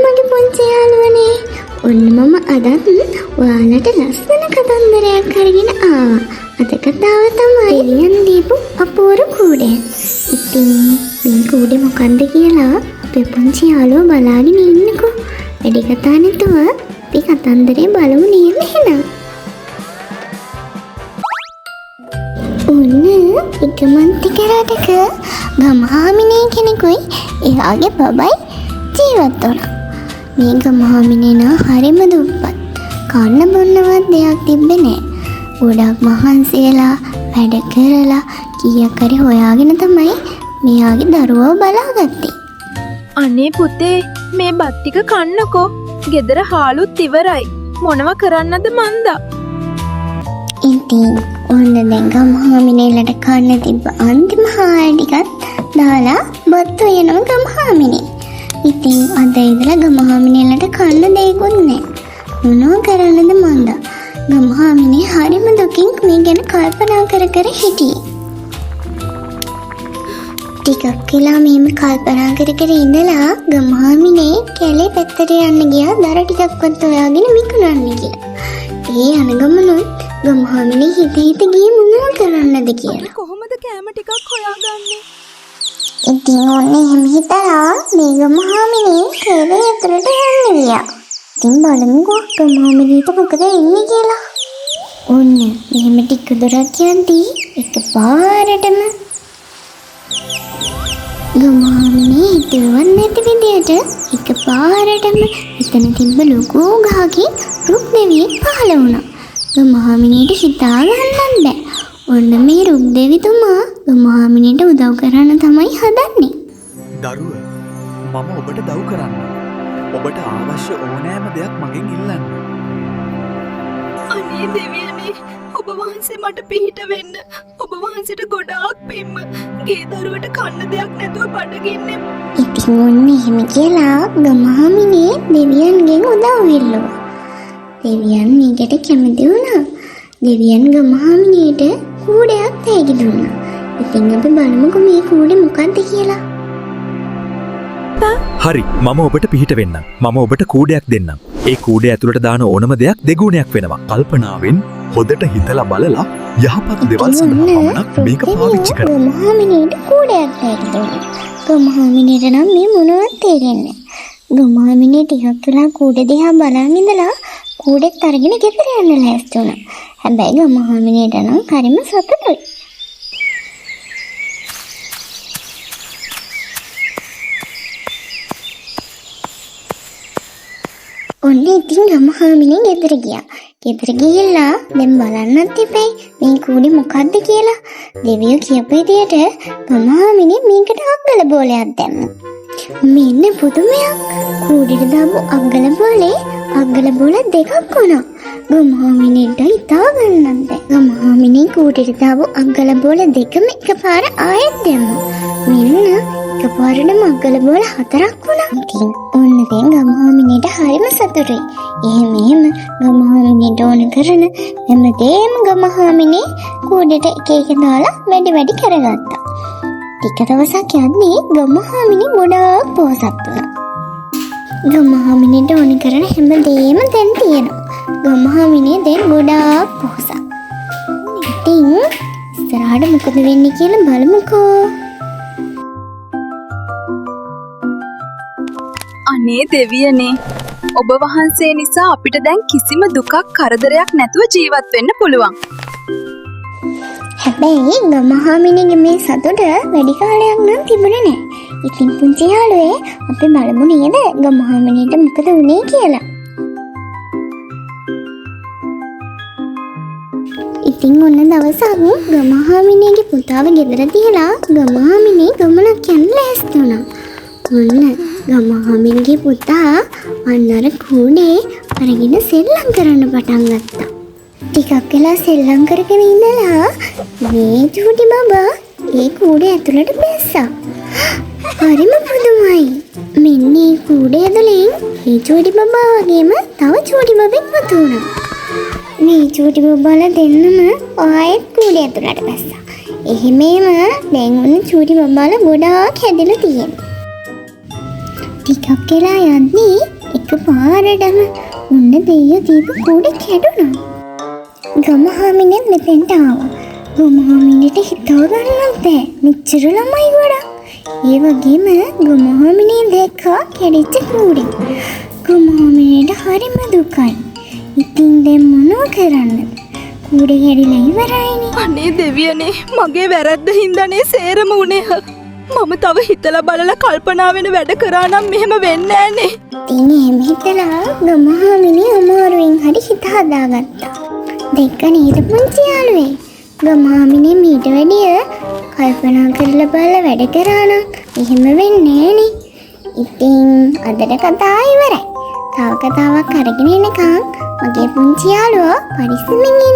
මගේ පුංචි යාළුවනේ? ඔන්න මම අදත් ඔයාලට ලස්සන කතන්දරයක් අරගෙන ආවා. අද කතාව තමයි දෙවියන් දීපු අපූර්ව කූඩය. ඉතින් මේ කූඩේ මොකන්ද කියලා අපේ පුංචි යාළුවෝ බලාගෙන ඉන්නකෝ. වැඩි කතා නැතුව අපි කතන්දරේ බලමු නේද එහෙනම්? ඔන්න ඉගමන්තික රටක ගමහාමිනේ කෙනෙකුයි එයාගේ බබයි ජීවත් වුණා. මේ ගමහාමිනේ නා හරිම දුප්පත්. කන්න බොන්නවත් දෙයක් තිබ්බේ නෑ. ගොඩක් මහන්සි වෙලා වැඩ කරලා කීයක් හරි හොයාගෙන තමයි මෙයාගේ දරුවව බලාගත්තේ. අනේ පුතේ, මේ බත් ටික කන්නකෝ. ගෙදර හාලුත් ඉවරයි. මොනව කරන්නද මන්දා? ඉතින් ඔන්න දැන් ගමහාමිනේලට කන්න තිබ්බ අන්තිම හාල් ටිකත් දාලා බත් උයනවා ගමහාමිනේ. ඉතින් අද ඉඳලා ගමහාමිනේලට කන්න දෙයක්වත් නෑ. මොනව කරන්නද මන්දා? ගමහාමිනේ හරිම දුකින් මේ ගැන කල්පනා කර කර හිටියේ. ටිකක් වෙලා මෙහෙම කල්පනා කර කර ඉඳලා ගමහාමිනේ කැලේ පැත්තට යන්න ගියා දර ටිකක්වත් හොයාගෙන විකුණන්න කියලා. ඒ යන ගමනුත් ගමහාමිනේ හිත හිත ගියේ මොනව කරන්නද කියලා. කොහොමද කෑම ටිකක් හොයාගන්නේ? ඉතින් ඔන්න එහෙම හිතලා මේ ගමහාමිනේ කැලේ ඇතුළට යන්න ගියා. ඉතින් බලමුකෝ ගමහාමිනේට මොකද වෙන්නේ කියලා. ඔන්න මෙහෙම ටික දුරක් යද්දී එකපාරටම ගමහාමිනේ හිතුවත් නැති විදියට එකපාරටම එතන තිබ්බ ලොකු ගහකින් රුක් දෙවියෙක් පහළ වුණා. ගමහාමිනේට හිතා ගන්නත් බෑ. ඔන්න මේ රුක් දෙවිතුමා ගමහාමිනේට උදව් කරන්න තමයි හදන්නේ. දරුව, මම ඔබට දව් කරන්න. ඔබට අවශ්‍ය ඕනෑම දෙයක් මගෙන් ඉල්ලන්න. අනේ දෙවියනේ, ඔබ වහන්සේ මට පිහිට වෙන්න. ඔබ වහන්සේට ගොඩාක් පිම්ම. ගේ දරුවට කන්න දෙයක් නැතුව බඩගින්නේ. ඉතින් ඔන්න එහෙම කියලා ගමහාමිනේ දෙවියන්ගෙන් උදව් ඉල්ලුවා. දෙවියන් මේකට කැමති වුණා. දෙවියන් ගමහාමිනේට කූඩයක් තෑගි දුන්නා. ඉතින් අපි බලමුකෝ මේ කූඩේ මොකද්ද කියලා. හරි, මම ඔබට පිහිට වෙන්නම්. මම ඔබට කූඩයක් දෙන්නම්. ඒ කූඩේ ඇතුළට දාන ඕනම දෙයක් දෙගුණයක් වෙනවා. කල්පනාවෙන් හොදට හිතලා බලලා යහපත් දේවල් සඳහා පමණක් මේක පාවිච්චි කරන්න. ගමහාමිනේට කූඩයක් තෑගි දුන්නා. ගමහාමිනේට නම් මේ මොනවත් තේරෙන්නේ නැහැ. ගමහාමිනේ ටිකක් වෙලා කූඩ දිහා බලන් ඉඳලා කූඩෙත් අරගෙන ගෙදර යන්න ලෑස්ති වුණා. හැබැයි ගමහාමිනේට නම් හරිම සතුටුයි. ඔන්න ඉතින් ගමහාමිනේ ගෙදර ගියා. ගෙදර ගිහිල්ලා දැන් බලන්නත් එපැයි මේ කූඩේ මොකද්ද කියලා. දෙවියෝ කියපු විදියට ගමහාමිනේ මේකට අග්ගල බෝලයක් දැම්මා. මෙන්න පුදුමයක්. කූඩේට දාපු අග්ගල බෝලේ අග්ගල බෝල දෙකක් වුණා. ගමහාමිනේට හිතා ගන්නත් බැ. ගමහාමිනේ කූඩේට දාපු අග්ගල බෝල දෙකම එකපාර ආයෙත් දැම්මා. මෙන්න එකපාරටම අග්ගල බෝල හතරක් වුණා. ඉතින් ඔන්න දැන් ගමහාමිනේට හරිම සතුටුයි. එහෙම එහෙම ගමහාමිනේට ඕන කරන හැමදේම ගමහාමිනේ කූඩේට එක එක දාලා වැඩි වැඩි කරගත්තා. ටික දවසක් යද්දී ගමහාමිනේ ගොඩාක් පොහොසත් වුණා. ගමහාමිනේට ඕන කරන හැමදේම දැන් තියෙනවා. ගමහාමිනේ දැන් ගොඩාක් පොහොසත්. ඉතින් ඉස්සරහට මොකද වෙන්නේ කියලා බලමුකෝ. අනේ දෙවියනේ, ඔබ වහන්සේ නිසා අපිට දැන් කිසිම දුකක් කරදරයක් නැතුව ජීවත් වෙන්න පුළුවන්. හැබැයි ගමහාමිනේගේ මේ සතුට වැඩි කාලයක් නම් තිබුණේ නෑ. ඉතින් පුංචි යාළුවේ අපි බලමු නේද ගමහාමිනේට මොකද වුනේ කියලා. ඉතින් ඔන්න දවසක් ගමහාමිනේගේ පුතාව ගෙදර තියලා ගමහාමිනේ ගමනක් යන්න ලෑස්ති වුණා. ඔන්න ගමහාමිනේගේ පුතා අන්න අර කූඩේ අරගෙන සෙල්ලම් කරන්න පටන් ගත්තා. ටිකක් වෙලා සෙල්ලම් කරගෙන ඉඳලා මේ චූටි බබා ඒ කූඩේ ඇතුළට බැස්සා. හරිම පුදුමයි. මෙන්න මේ කූඩේ ඇතුලෙන් මේ චූටි බබා වගේම තව චූටි බබෙක් මතු වුණා. මේ චූටි බබාලා දෙන්නම ආයෙත් කූඩේ ඇතුළට බැස්සා. එහෙමම දැන් ඔන්න චූටි බබාලා ගොඩාක් හැදිලා තියෙනවා. ටිකක් වෙලා යද්දී එක පාරටම ඔන්න දෙයියෝ දීපු කූඩේ කැඩුනා. ගම හාමිනෙත් මෙතෙන්ට ආවා. ගම හාමිනෙට හිතා ගන්නත් බෑ. මෙච්චර ළමයි ගොඩක්. ඒ වගේම ගම හාමිනේ දැක්කා කැඩිච්ච කූඩේ. ගම හාමිනේට හරිම දුකයි. ඉතින් දැන් මොනව කරන්නද? කූඩේ කැඩිලා ඉවරයිනේ. අනේ දෙවියනේ, මගේ වැරද්ද හින්දානේ සේරම උනේ. මම තව හිතලා බලලා කල්පනා වෙන වැඩ කරා නම් මෙහෙම වෙන්නේ නෑනේ. ඉතින් එහෙම හිතලා ගම හාමිනේ අමාරුවෙන් හරි හිත හදාගත්තා. දැක්ක නේද පුංචි යාළුවේ? ගම හාමිනේ මීට වැඩිය කල්පනා කරලා බලලා වැඩ කරා නම් එහෙම වෙන්නේ නෑනේ. ඉතින් අදට කතාව ඉවරයි. තව කතාවක් අරගෙන එනකන් මගේ පුංචි යාළුවා පරිස්සමෙන් ඉන්න.